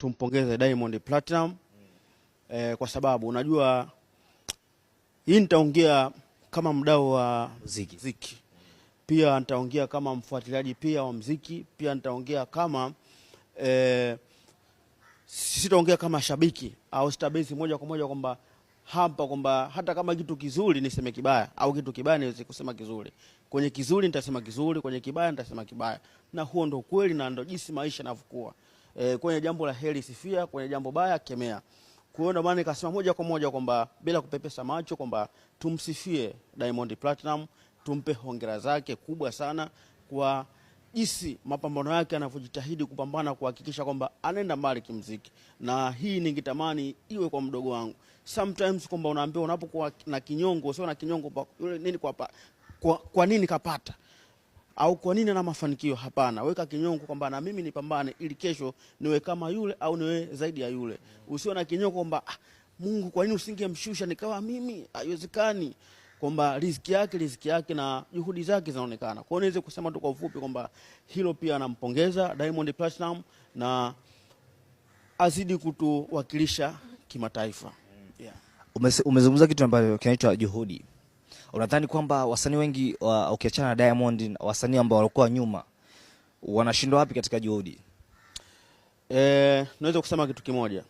Tumpongeze Diamond Platinum kwa sababu unajua hii nitaongea kama mdau wa muziki. Muziki. Pia nitaongea kama mfuatiliaji pia wa muziki, pia nitaongea kama sitaongea kama shabiki au sitabezi moja kwa moja kwamba hapa kwamba hata kama kitu kizuri niseme kibaya au kitu kibaya niweze kusema kizuri. Kwenye kizuri nitasema kizuri, kwenye kibaya nitasema kibaya. Na huo ndo kweli na ndo jinsi maisha yanavyokuwa. Kwenye jambo la heri sifia, kwenye jambo baya kemea. Kwa hiyo ndo maana nikasema moja kwa moja kwamba bila kupepesa macho kwamba tumsifie Diamond Platinum, tumpe hongera zake kubwa sana kwa jinsi mapambano yake anavyojitahidi kupambana kuhakikisha kwamba anaenda mbali kimuziki. Na hii ningetamani iwe kwa mdogo wangu. Sometimes kwamba unaambiwa unapokuwa na kinyongo, sio na kinyongo pa, yule nini kwa, pa, kwa, kwa nini kapata au kwa nini ana mafanikio? Hapana, weka kinyongo kwamba na mimi nipambane ili kesho niwe kama yule au niwe zaidi ya yule. Usiwe na kinyongo kwamba Mungu kwa nini usingemshusha nikawa mimi? Haiwezekani. Kwamba riziki yake na juhudi zake zinaonekana. Kwa hiyo niweze kusema tu kwa ufupi kwamba hilo pia nampongeza Diamond Platinum na azidi kutuwakilisha kimataifa. Yeah. Umezungumza kitu ambacho kinaitwa juhudi. Unadhani kwamba wasanii wengi ukiachana na Diamond, wasanii ambao walikuwa nyuma wanashindwa wapi katika juhudi? Naweza kusema kitu kimoja.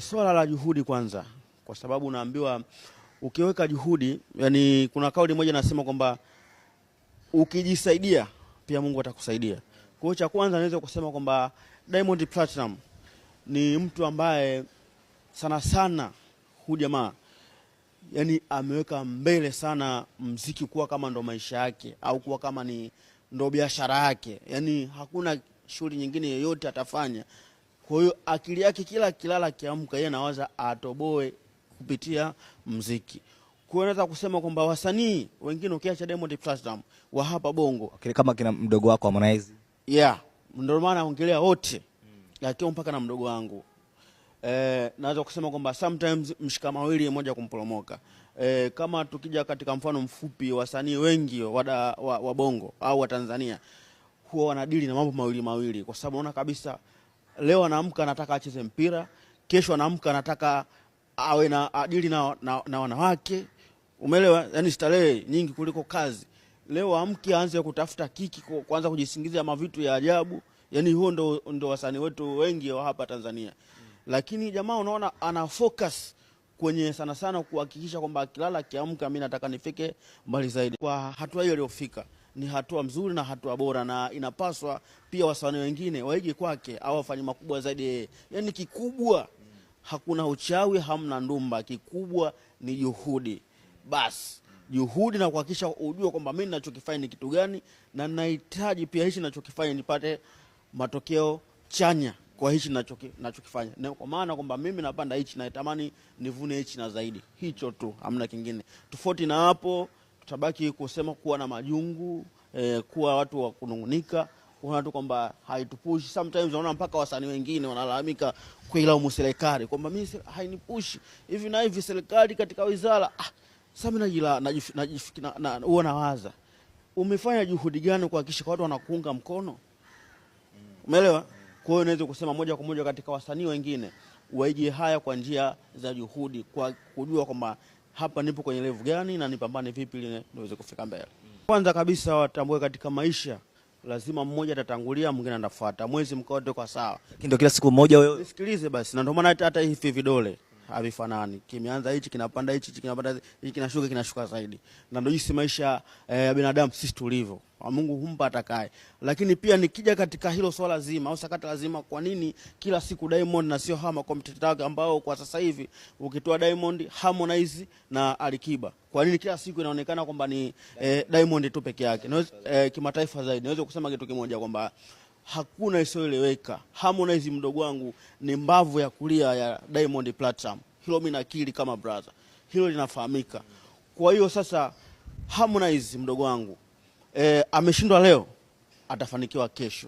Swala la juhudi kwanza, kwa sababu naambiwa ukiweka juhudi, yani kuna kauli moja nasema kwamba ukijisaidia pia Mungu atakusaidia. Kwa hiyo cha kwanza naweza kusema kwamba Diamond Platinum ni mtu ambaye sana sana huyu jamaa yani ameweka mbele sana mziki kuwa kama ndo maisha yake au kuwa kama ni ndo biashara yake. Yani hakuna shughuli nyingine yoyote atafanya. Kwa hiyo akili yake kila kilala akiamka yeye anawaza atoboe kupitia mziki. Kwa hiyo naweza kusema kwamba wasanii wengine ukiacha Diamond Platinum wa hapa Bongo, Okay, kama kina mdogo wako Harmonize. Yeah, ndio maana naongelea wote. Lakini mpaka na mdogo wangu. Naweza kusema kwamba sometimes mshikamawili moja kumporomoka. Kama tukija katika mfano mfupi, wasanii wengi wa Bongo au wa Tanzania huwa wanadili na mambo mawili mawili, kwa sababu unaona kabisa leo anaamka anataka acheze mpira, kesho anaamka anataka awe na adili na wanawake. Umeelewa? Yani starehe nyingi kuliko kazi. Leo amke aanze kutafuta kiki, kuanza kujisingizia mavitu ya ajabu. Yani huo ndo wasanii wetu wengi wa hapa Tanzania. Lakini jamaa unaona ana focus kwenye sana sana kuhakikisha kwamba akilala akiamka mimi nataka nifike mbali zaidi. Kwa hatua hiyo aliyofika ni hatua mzuri na hatua bora, na inapaswa pia wasanii wengine waige kwake au wafanye makubwa zaidi yeye. Yani kikubwa hakuna uchawi, hamna ndumba, kikubwa ni juhudi. Bas, juhudi na kuhakikisha ujue kwamba mimi ninachokifanya ni kitu gani na ninahitaji pia hichi ninachokifanya nipate matokeo chanya kwa hichi ninachokifanya. Na kwa maana kwamba mimi napanda hichi na natamani nivune hichi na zaidi. Hicho tu, hamna kingine. Tofauti na hapo tutabaki kusema kuwa na majungu, kuwa watu wa kunungunika, kuwa watu kwamba haitupushi. Sometimes unaona mpaka wasanii wengine wanalalamika kuilaumu serikali kwamba mimi hainipushi hivi na hivi serikali katika wizara. Sasa mimi huwa nawaza umefanya juhudi gani kuhakikisha watu wanakuunga mkono? Umeelewa? Kwa hiyo naweza kusema moja kwa moja katika wasanii wengine waige haya kwa njia za juhudi, kwa kujua kwamba hapa nipo kwenye level gani na nipambane vipi ili niweze kufika mbele. Kwanza kabisa watambue katika maisha lazima mmoja atatangulia mwingine atafuata. Mwezi mkaote kwa sawa. Lakini ndio kila siku mmoja wewe. Nisikilize basi, na ndio maana hata hivi vidole havifanani. Kimeanza hichi kinapanda hichi, hichi kinapanda hichi, kinashuka, kinashuka zaidi. Na ndio jinsi maisha ya binadamu sisi tulivyo. Mungu humpa atakaye. Lakini pia nikija katika hilo swala zima au sakata lazima, kwa nini kila siku Diamond na sio hawa competitor wake ambao kwa sasa hivi ukitoa Diamond, Harmonize na Alikiba, kwa nini kila siku inaonekana kwamba ni Diamond tu peke yake? Naweza kimataifa zaidi naweza kusema kitu kimoja kwamba hakuna isiyoeleweka. Harmonize mdogo wangu ni mbavu ya kulia ya Diamond Platinum. Hilo mimi nakiri kama brother. Hilo linafahamika. Kwa hiyo sasa Harmonize mdogo wangu ameshindwa leo, atafanikiwa kesho.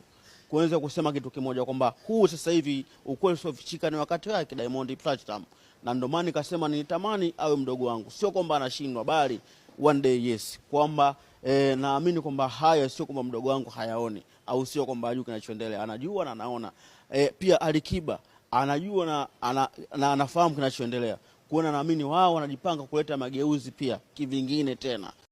Kuweza kusema kitu kimoja kwamba huu sasa hivi ukweli usiofichika ni wakati wake Diamond Platinum. Na ndio maana nikasema nitamani awe mdogo wangu. Sio kwamba anashindwa bali one day yes. Kwamba naamini kwamba haya sio kwamba mdogo wangu hayaoni au sio kwamba hajui kinachoendelea, anajua na anaona. Pia Alikiba Anajua na anafahamu kinachoendelea. Kuona naamini wao wanajipanga kuleta mageuzi pia kivingine tena.